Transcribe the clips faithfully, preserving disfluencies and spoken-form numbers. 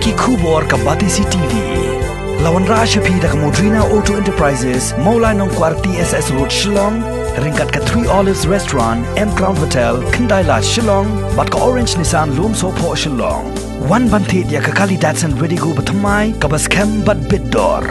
Ki khubor ka Batesi T V. La wanrah sha phi da ka Modrina Auto Enterprises, Mawlai Nongkwar T S S Road Shillong, ryngkat ka Three Olives Restaurant, M Crown Hotel, Khyndai Lad Shillong, bad ka Orange Nissan Lumsohphoh Shillong. Wan ban thied ïa ka kali Datsun Redigo bathymmai, kaba skhem bad bit dor.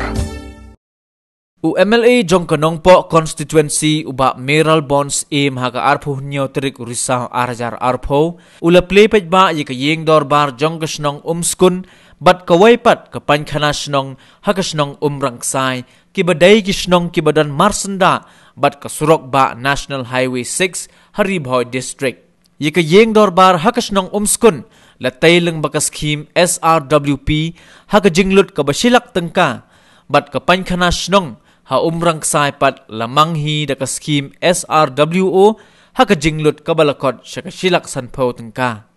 U M L A jong ka Nongpoh Constituency u Bah Mayralborn Syiem ha ka arphew hynñiew tarik u Risaw ar hajar arphew, u la plie paidbah ïa ka ïing dorbar jong ka shnong Umskun, bad kawei pat ka painkhana shnong ha ka shnong Umrangksai, kiba dei ki shnong kiba don marsyndah bad ka surok bah National Highway six ha Ri Bhoi District. Ïa ka ïing dorbar ha ka shnong Umskun la tei lyngba ka skhim S R W P ha ka jinglut kaba shi lak tyngka, bad ka painkhana shnong ha Umrangksai pat la mang hi da ka skhim S R W O ha ka jinglut kaba la khot sha ka shi lak sanphew tyngka.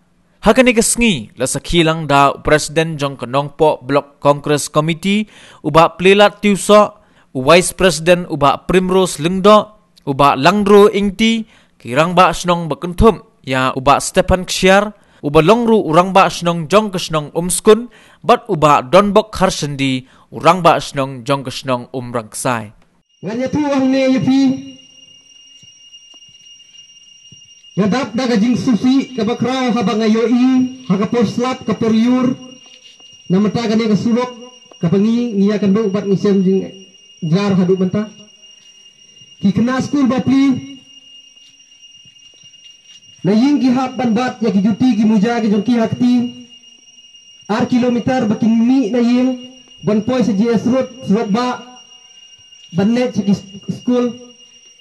Ha kane ka sngi la sakhi lang da u President jong ka Nongpoh Block Congress Committee, u Bah Plielad Tiewsoh, u Vice President u Bah Primrose Lyngdoh, u Bah Langdro Ingti, ki rangbah shnong ba kynthup ïa u Bah Stephan Kshiar, uba long ruh u rangbah shnong jong ka shnong Umskun, bad u Bah Donbok Kharshendi, u rangbah shnong jong ka shnong Umrangksai. Ngan ïathuh hangne ïa phi. Nga dap da ka jingsngewsih kaba khraw haba nga ïohi ha ka por slap ka por ïur. Na mynta kane ka surok kaba ngi ngi ïa kynduh bad ngi shem jingjar haduh mynta. Ki khynnah skul bapli na ïing ki hap ban bat ïa ki juti ki muja ki jong ki ha kti. Ar kilometer ba kin mih na ïing ban poi sha G S Road, surok bah, ban leit sha ki skul,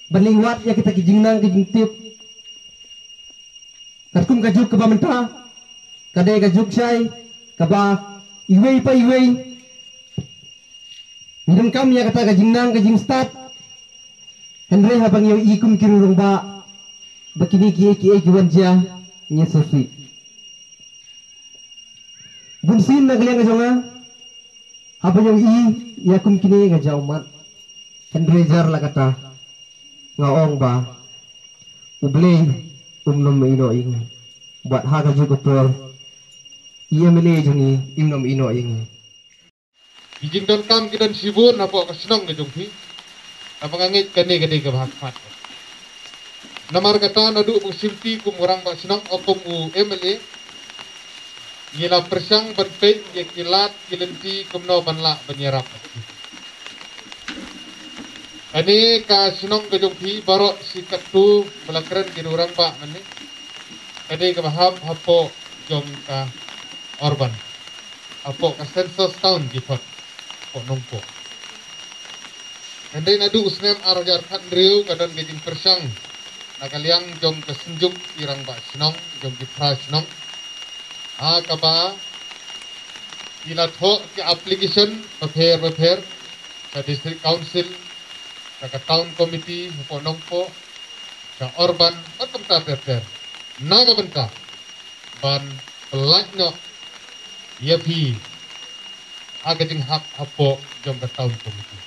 ban leit wad ïa kita ki jingnang ki jingtip. Katkum ka juk kaba mynta ka dei ka juk shai kaba iwei pa iwei ngi donkam ïa kata ka jingnang ka jingstad. Hynrei haba ngi ïohi kum ki rangbah ba kine kiei kiei ki wan jia, ngi sngewsih. Bunsien na ka liang ka jong nga, haba nga ïohi ïa kum kine nga jaw mat. Hynrei jar la kata, nga ong ba U Blei um nym ïehnoh ïa ngi. Bad ha kajuh ka por i M L A jong ngi im nym ïehnoh ïa ngi. Ki jingdonkam ki don shibun hapoh ka shnong ka jong phi. Haba nga ngeit kane ka dei kaba hakhmat. Namar kata naduh ba shim ti kum u rangbah shnong, o kum u M L A, ngi la pyrshang ban peit ïa ki lad ki lynti kumno ban lah ban ïarap. Kane ka shnong ka jong phi baroh shi katto ba la kren ki rangbah mynne, ka dei kaba hap hapoh jong ka urban, hapoh ka census town ki khot, hapoh Nongpoh. Hynrei naduh u snem ar hajar khathynriew ka don ka jingpyrshang na ka liang jong ka synjuk ki rangbah shnong, jong ki phra shnong, ha kaba ki la thoh ki application bapher bapher sha District Council, sha ka Town Committee hapoh Nongpoh, sha Urban, bad kumta ter ter, na ka bynta ban pyllait noh ïa phi ha ka jinghap hapoh jong ka Town Committee.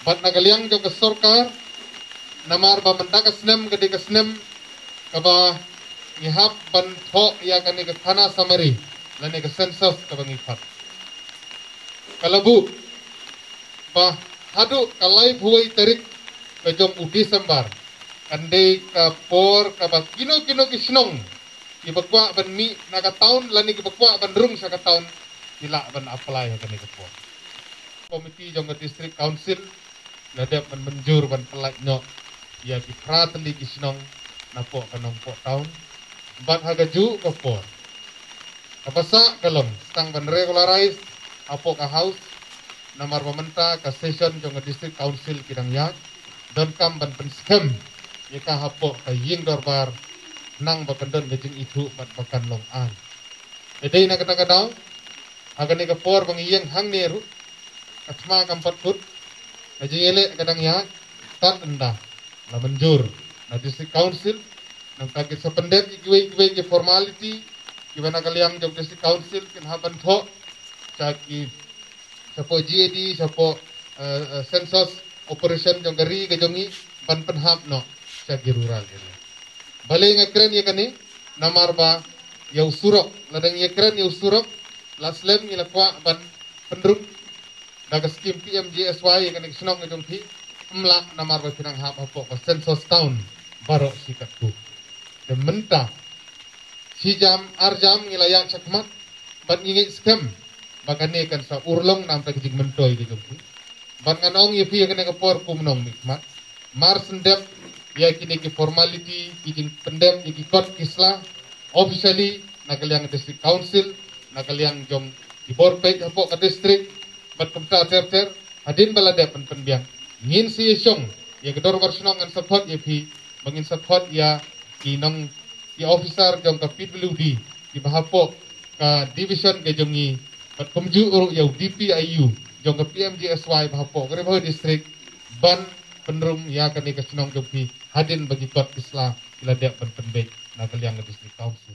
Bad na ka liang jong ka sorkar, namar ba mynta ka snem ka dei ka snem kaba ngi hap ban thoh ïa kane ka khana samari lane ka census kaba ngi khot. Ka la buh ba haduh ka laiphew wei tarik ka jong u December kan dei ka por kaba kino kino ki shnong kiba kwah ban mih na ka town lane kiba kwah ban rung sha ka town ki lah ban apply ha kane ka por. Committee jong ka District Council la dep ban mynjur ban pyllait noh ïa ki phra tylli ki shnong napoh ka Nongpoh town. Bad ha kajuh ka por, kaba sah ka long tang ban regularize hapoh ka House, namar ba mynta ka session jong ka District Council ki dang ïaid, donkam ban pynskhem ïa ka hapoh ka ïing dorbar, khnang ba kan don ka jingithuh bad ba kan long ain. Te dei na kata ka daw, ha kane ka por ba ngi ïeng hangne ruh, ka thma kam pat kut, ka jingïaleh ka dang ïaid, tad ynda la mynjur na District Council, nangta kin sa pyndep ïa kiwei kiwei ki formality kiba na ka liang jong District Council kin hap ban thoh sha ki, shapoh G A D, shapoh, eh, eh, census operation jong ka ri ka jong ngi ban pynhap noh sha ki rural area. Balei nga kren ïa kane? Namar ba ïa u surok, lada ngi ïa kren ïa u surok, La slem ngi la kwah ban pynrung da ka skim P M G S Y ïa kane ka shnong ka jong phi. Ym lah namar ba phi nang hap hapoh ka census town baroh shi katto. Te mynta shi jam ar jam ngi la ïaid shakhmat bad ngi ngeit skhem ba kane kan sa urlong na ka bynta ka jingmyntoi ka jong phi. Bad ngan ong ïa phi ïa kane ka por kum u nongmihkhmat, mar shen dep ïa kine ki formality, ki jingpyndep ïa ki kot ki sla officially na ka liang district council, na ka liang jong ki bor peit hapoh ka district, bad kumta ter ter. Hadien ba la dep ban pynbiang, ngin sa ïashong ïa ka dorbar shnong, ngan sa khot ïa phi ba ngin sa khot ïa ki nong, ki officer jong ka P W D kiba hapoh ka division ka jong ngi, bad kumjuh ruh ïa u D P I U jong ka P M G S Y ba hapoh ka Ri Bhoi District, ban pynrung ïa kane ka shnong jong phi hadien ba ki kot ki sla ki la dep ban pynbeit na ka liang ka District Council.